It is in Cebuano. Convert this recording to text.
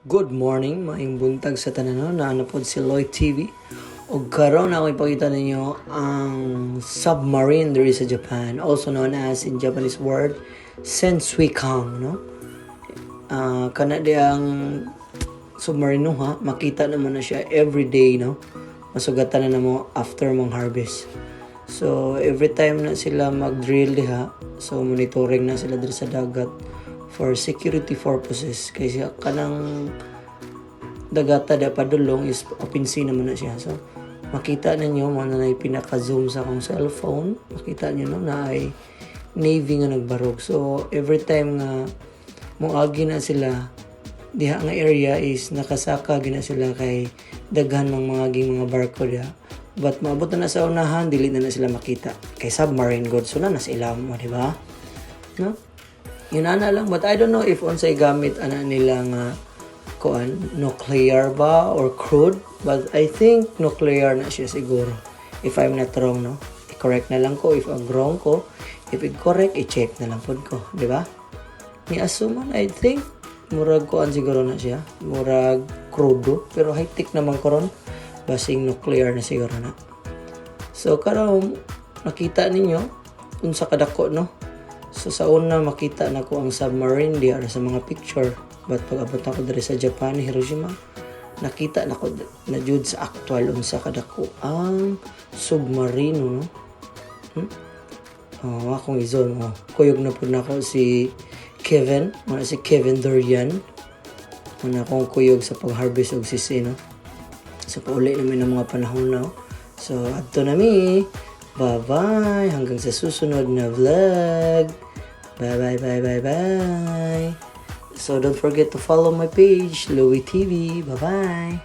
Good morning, maayong buntag sa tanan, no? Naa na pod si Lloyd TV. Ug karon ako ipakita ninyo ang submarine diri sa Japan, also known as, in Japanese word, Sensuikan, no? Kana di ang submarino ha, makita naman na siya every day, no? Masugatan na namo after mong harvest. So every time na sila mag-drill diha, so monitoring na sila diri sa dagat for security purposes kay siya kanang dagata da padulong is open sea naman na siya. So makita ninyo mo na pinaka-zoom sa akong cellphone, makita niyo, no, na ay navy nga nagbarog. So every time nga moagi na sila diha nga area is nakasaka gina sila kay daghan mang mga ging mga barko diha. But maabot na sa unahan, dili na na sila makita kay submarine god, so na nasa ilam mo, di ba, no? Yun ana lang, but I don't know if unsay gamit ana nila nga kuan, nuclear ba or crude, but I think nuclear na siya siguro, if I'm not wrong, no? I-correct na lang ko if I'm wrong ko. If i-correct, i-check na lang pod ko, di ba? Ni assume, I think murag kuan siguro na siya, murag crudo, pero high tech naman karon, basing nuclear na siguro na. So karon nakita ninyo unsa kadako, no? So sa una makita na ko ang submarine diha ra sa mga picture, but pag abot ako diri sa Japan, Hiroshima, nakita na ko na jud sa actual unsa kadako ang submarino, no? Oh, akong i-zoom, oh. Kuyog na pud nako si Kevin, muna si Kevin Dorian. Muna akong kuyog sa pag-harvest og sisi, no? So pauli namin ng mga panahon na, oh. So adto na mi. Bye-bye hanggang sa susunod na vlog. Bye bye bye bye bye. So don't forget to follow my page, Louie TV. Bye bye.